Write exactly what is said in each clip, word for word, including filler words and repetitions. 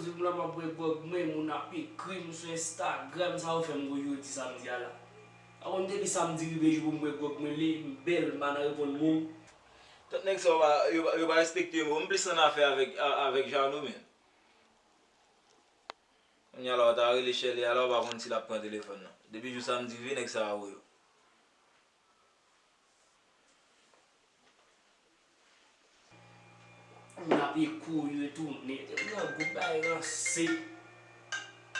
Zoom la m ap bwè gwòg mwen, moun ap ekri m sou Instagram, sa yo fè m gwo jodi samdi a la. A bon, depi samdi rive jou pou m bwè gwòg mwen, li m bèl, m pa nan reponn moun. Tout nèg sa yo pa, yo pa, yo pa respekte yo, m plis annafè avèk, a- avèk Jano, men. Kounye a la, w ta rele Shirley a la, w pa konn si l ap pran telefòn nan. Depi jou samdi rive, nèg sa yo yo. Moun ap kouri retounen. Te nan gwoup bay ranse.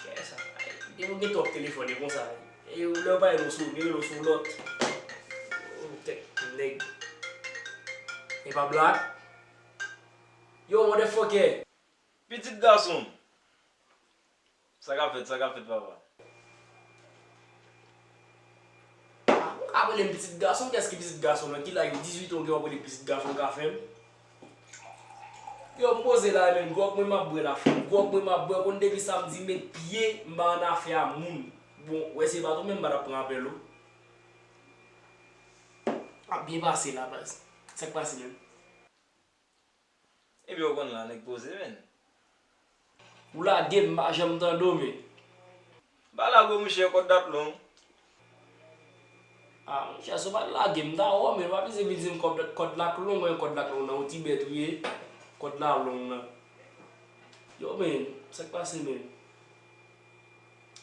Kè sa. Depi w gen twòp telefòn, e konsa. E lè w pa rele w sou, rele w sou lòt. Tèt nèg. E pa Black. Yo, motherfucker. Pitit gason m. Sa k ap fèt, sa k ap fèt, papa? Ah, ou ka rele m pitit gason, kiyès ki pitit gason nan? Ki laj ou? Dizuit an, ou gen w ap rele pitit gason, ou ka fè m? Yo, m poze la, men gwòg mwen m ap bwè la, frè m. Gwòg mwen m ap bwè, konn depi samdi met pye, m pa annafè a moun. Bon, wè se pa tou menm, m pa t ap pran apèl ou. Ap byen pase la, baz. Sa k pase menm? Ebyen, ou konn la, nèg poze, men. Ou lage m, m pa janm tande w, men. M pa lage w, monchè, kòd la t long. Ah, monchè, si w pa t lage m, m ta wè w, men. Pa bezwen vin di m kòd, kòd la t long, men, kòd la t long nan yon ti bèt ou ye. Kòd la long nan. Yo, men, sa k pase, men?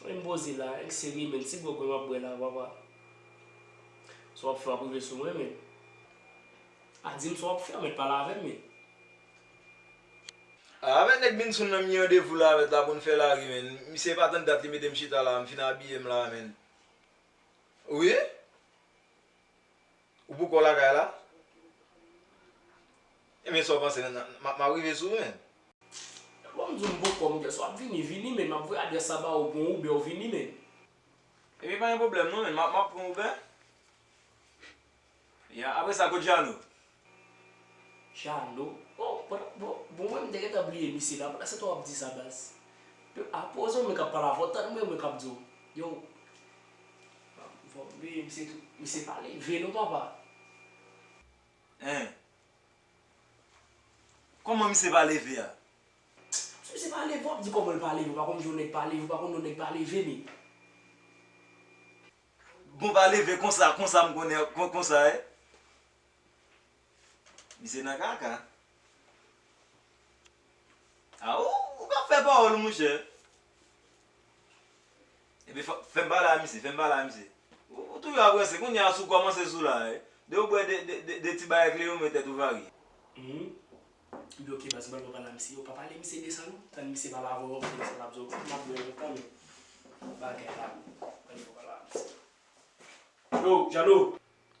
Mwen m poze la, èk serye, men. Se gwòg mwen m ap bwè la, papa. Sa w ap fè, w ap rive sou mwen, men. A, di m sa w ap fè, mèt pale avè m, men. A, avèk nèg Binsoun nan m gen randevou la avèk la pou n fè lari, men. Misye pa tann dat li mete m chita la, m fin abiye m la, men. Wi? Ou poko lakay la? Ebyen, sa w panse, men, m ap, m ap rive sou ou, men. Bon, m di w m poko, m gen sa w ap vini, vini, men. M ap voye adrès la ba ou, pran Uber, ou vini, men. Ebyen, pa gen pwoblèm, non, men. M ap, m ap pran Uber. Ya, apre sa, kot Jano? Jano? Oh, bon, bon, bon, mwen, m te gentan bliye misye la. Pandan se tan w ap di sa, baz. Yo, a, poze w, mwen k ap pale avè w. Tann mwen, mwen k ap di w. Yo. Bon, misye tou, misye pa leve non, papa. Hein? Kòman misye pa leve a? Si misye pa leve, w ap di kòman l pa leve? Ou pa konn jan yon nèg pa leve, ou pa konn yon nèg pa leve, men. Bon, pa leve konsa, konsa m konnen, kon, konsa, e. Misye nan kaka. A, ou, ou ka fè pawòl, monchè. Epi fò, fè m pale a misye, fè m pale a misye. Ou, ou toujou ap ranse, kounye a si w kòmanse sou la, e. Depi w bwè de, de, de, de ti bagay kleren, ou men tèt ou varye. Mhm. Epi oke, baz, ban m pale a misye. Yo, pa pale misye desann, tann misye pale avè w, ou fè sa l ap di w, m ap bwè lontan, men bagay la, ban m pale a misye. Yo, Jano.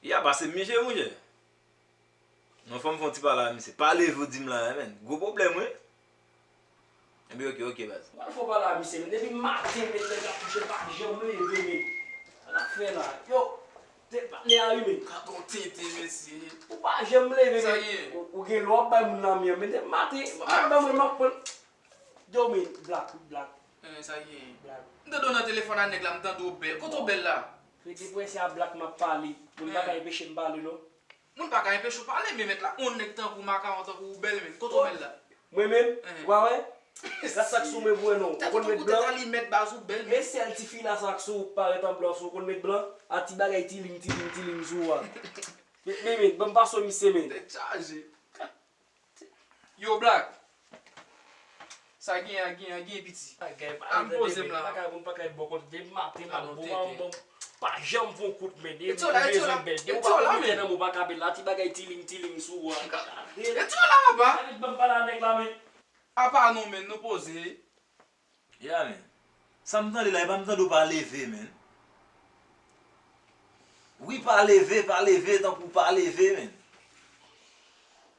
Ya, pase m misye, monchè. Non, fò m fè yon ti pale a misye. Pa leve w di m la, men. Gwo pwoblèm, wi. Ebyen, oke, oke, baz. Ou pral fè w pale a misye, men. Depi maten, men, nèg la kouche, l pa janm leve, men. Sa l ap fè la? Yo, te patnè a wi, men. Gad on tenten, mesye. Ou pa janm leve, men. Sa ye? Ou, ou gen lè w ap bay moun lanmè, men. Depi maten, w ap ban mwen, m ap pran. Yo, men, Black, Black. Eh, sa ye? Black. M tande w nan telefòn a nèg la, m tande w bèl. Kote w bèl la? Rete prensè a Black, m ap pale. Moun pa ka enpeche m pale, non. Moun pa ka enpeche w pale, men mèt la, on nèg tankou w, makawon tankou w bèl, men. Kote w bèl la? Mwen menm? Ou pa wè? Gad sa k sou mwen pou wè non. Ou konn met blan? Tèt ou tankou tèt alimèt, baz, ou bèl, men. Men sèl ti fil la sa k sou ou k parèt an blan sou ou, konn met blan? A ti bagay ti ling, ti ling, ti ling sou ou a. Men, men, men, ban m pase w misye, men. Tèt chaje. Yo, Black. Sa gen an, gen an, gen piti. Al poze m la. Bagay moun pa ka bò kont depi maten, m ap bon, m ap bon. Pa janm fè yon kout men. Depi ou bezwen bèl. Depi ou pa konn mete nan men w pa ka bèl la. Ti bagay ti ling, ti ling sou ou a. Eti w la, papa? Ban m pale a nèg la, men. Apa non, men, nou poze. Ya, men. Sa m tande la, e pa m tande w pa leve, men. Wi, pa leve, pa leve, tankou w pa leve, men.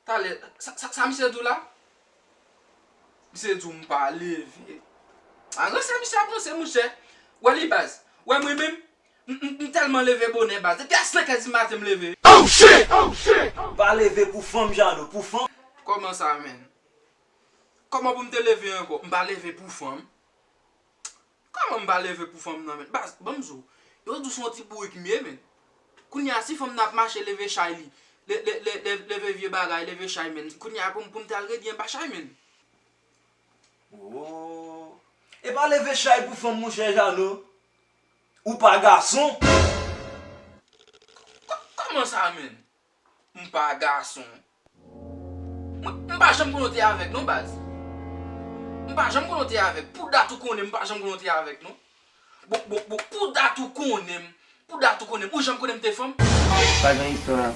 Talè, sa, sa, sa misye di w la? Misye di w m pa leve. A, ranse misye ap ranse, monchè. Wè li, baz. Wè mwen menm, m, m, m tèlman leve bonè, baz. Depi a senk è di maten m leve. Oh, shit! Oh, shit! Pa leve pou fanm, Jano, pou fanm. Kòman sa, men? Kòman pou m te leve ankò? M pa leve pou fanm. Kòman m pa leve pou fanm nan, men? Baz, ban m di w. Yo di w se yon ti bourik m ye, men. Kounye a, si fanm nan ap mache leve chay li, le, le, le, le, leve vye bagay, leve chay, men. Kounye a, pou m, pou m t al redi anba chay, men. Oh. Pa leve chay pou fanm, monchè Jano. Ou pa gason. Kòman sa, menn? M pa gason. Mwen, m pa janm konnen w te avèg non, baz. M pa janm konnen w te avèg. Pou dat ou konnen m pa janm konnen w te avèg non. Bon, bon, bon, pou dat ou konnen m, pou dat ou konnen m, ou janm konnen m te fanm? Pa gen istwa.